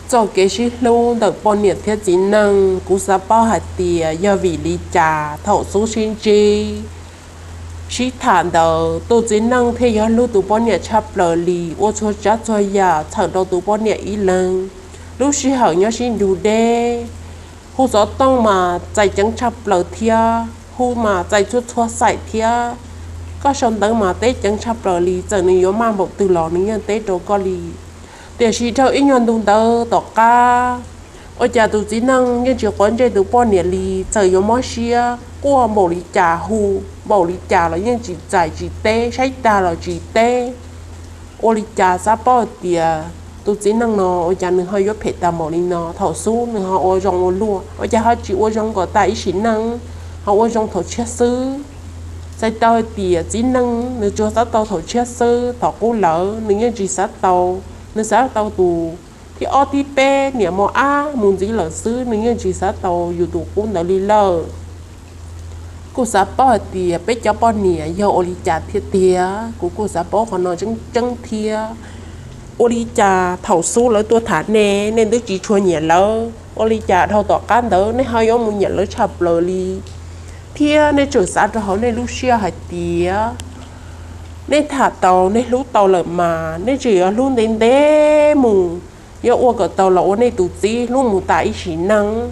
Txoj kev sib hlub ntawm poj niam thiab txiv neej, kuv xav paub hais tias yog vim li cas thaum xub sib ntsib, sib tham ntawd tus txiv neej thiaj yog hlub tus poj niam tshaj plaws li, ua txhua tsav txhua yam txhawm rau tus poj niam ib leeg. Lub sij hawm nyob sib nrug deb, hu xov tooj mas txais ceev tshaj plaws thiab, hu mas txais txhua txhua xaim thiab. Koj sau ntawv mas teb ceev tshaj plaws li, txawm nws yuav maj npaum twg los nws yeej teb rau koj li. Tiam sis dhau ib nyuag ntu ntawd tom qab, ua cas tus txiv neej yeej tsis quav ntsej tus poj niam li, txawm yuav mob siab quaj npaum li cas, hu npaum li cas los yeej tsis txais tsis teb, saib tag los tsis teb. Ua li cas xav paub hais tias tus txiv neej no ua cas nws ho yuav phem tag npaum li no, thaum xub nws ho ua zoo ua luaj, ua cas ho tsis ua zoo kom tas ib sim neej, ho ua zoo thaum tshiab xwb. Txhais tau hais tias txiv neej nws tsuas xav tau thaum tshiab xwb, thaum qub lawm nws yeej tsis xav tau. Nws xav tau tus thib ob thib peb niam mos ab mus ntxiv lawm xwb, nws yeej tsis xav tau yus tus qub ntawd li lawm. Kuj xav paub hais tias peb cov poj niam yog ua li cas thiab tiag, kuv kuj xav paub qhov no tseeb tseeb thiab. Ua li cas thaum xub lawv tuaj tham nej, nej twb tsis tshua nyiam lawv, ua li cas dhau tom qab ntawd nej ho yuav mus nyiam lawv tshaj plaws li? Thiab nej tseem xav rau hauv nej lub siab hais tias nej tham tau, nej hlub tau lawm mas nej tseem yuav hlub ntev ntev mus, yuav ua kom tau los ua nej tus txiv hlub mus tas ib sim neej.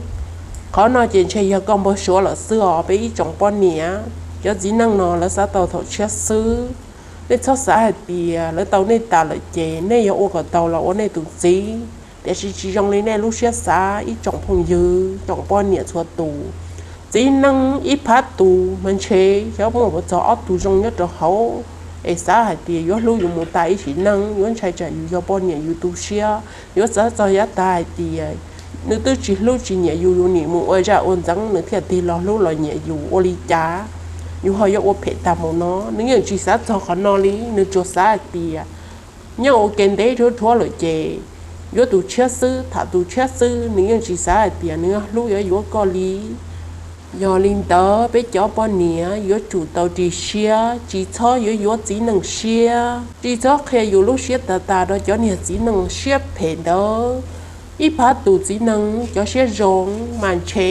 Qhov no ces ntshe yog koj npau suav lawm xwb os peb ib tsoom poj niam. Cov txiv neej no lawv xav tau thaum tshiab xwb. Nej txhob xav hais tias lawv tau nej tas lawm ces nej yuav ua kom tau los ua nej tus txiv, tiam sis tsis zoo li nej lub siab xav ib tsoom phooj ywg tsoom poj niam txhua tus. Txiv neej ib phav tus mas ntshe xyov muaj puas txog ob tug zoo nyob rau hauv, es xav hais tias yuav hlub yus mus tas ib sim neej, yuav ntshai tsam yus yog poj niam yus tu siab, yuav xav txog yav tag hais tias nws twb tsis hlub tsis nyiam yus, yus nim mus ua zaj ua ntxeev nws thiaj tig los hlub los nyiam yus. Ua li cas yus ho yuav ua phem tag mus no? Nws yeej tsis xav txog qhov no li, nws tsuas xav hais tias nyob ua ke ntev dhuav dhuav lawm ces yuav tus tshiab xwb, tham tus tshiab xwb, nws yeej tsis xav hais tias nws yuav hlub yuav yuav koj li. Yog li ntawd peb cov poj niam yuav tsum tau ris siab, tsis txhob yuav yuav txiv neej siab, tsis txhob qhia yus lub siab tag tas rau cov niag txiv neej siab phem ntawd. Ib phav tus txiv neej cov siab zoo mas ntshe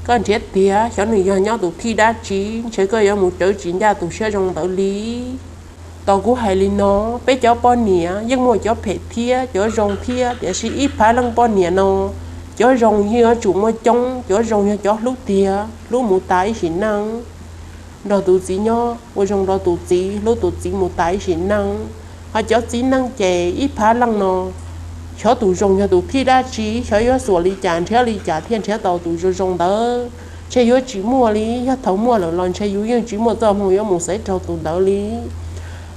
koj nrhiav tiag, xyov nws yog nyob tus thij dab tsi, ntshe koj yuav mus cawv tsis ncaj tus siab zoo ntawd li. Tos kuv hais li no, peb cov poj niam yeej muaj cov phem thiab cov zoo thiab, tiam sis ib phav leej poj niam no, cov zoo yeej yuav tsum muaj coob, cov zoo yog cov hlub tiag, hlub mus tas ib sim neej. Nrog tus txiv nyob ua zoo rau tus txiv, hlub tus txiv mus tas ib sim neej. Ho cov txiv neej ces ib phav leej no, xyov tus zoo yog tus thij dab tsi, xyov yuav xuas li cas nrhiav li cas thiaj nrhiav tau tus zoo zoo ntawd. Ntshe yuav tsis muaj li, yog thaum muaj lawm los ntshe yus yeej tsis muaj txoj hmoo yuav mus xaiv raug tus ntawd li.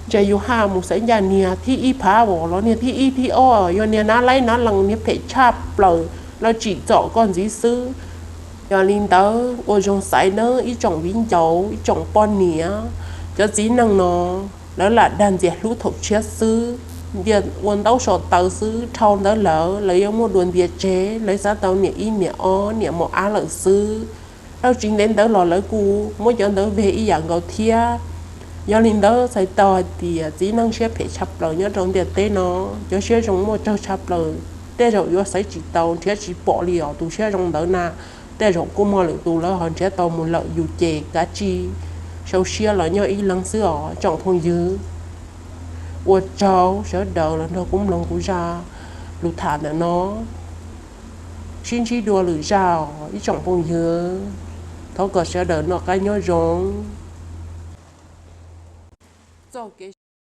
Ntshe yus haj mus xaiv ncaj niag thib ib phav os, los niag thib ib thib ob yog niag nav laib nav lees, niag phem tshaj plaws los tsim txom koj ntxiv xwb. Yog li ntawd ua zoo xaiv nawb ib tsoom viv ncaus, ib tsoom poj niam. Cov txiv neej no lawv lam dag ntxias hlub thaum tshiab xwb, ntxias ua ntaub so taw xwb, dhau ntawd lawm lawv yuav muaj dua ntias tseg, lawv xav tau niam ib niam ob niam mos ab lawm xwb. Dhau tsis ntev ntawd los lawv kuj muab cov ntawd veg ib yam nkaus thiab. Yog li ntawd txhais tau hais tias txiv neej siab phem tshaj plaws nyob rau ntiaj teb no, cov siab zoo muaj tsawg tshaj plaws, tej zaum yuav xaiv tsis tau nrhiav tsis pom li os tus siab zoo ntawd na. Tej zaum kuj muaj lwm tus lawv ho nrhiav tau mus lawm, yus ces kav tsij sau siab los nyob ib leeg xwb os tsoom phooj ywg. Ua tsaug sawv daws los nrog kuv mloog kuv zaj lus tham ntawm no. Sib ntsib dua lwm zaj os ib tsoom phooj ywg. Thov kom sawv daws noj qab nyob zoo.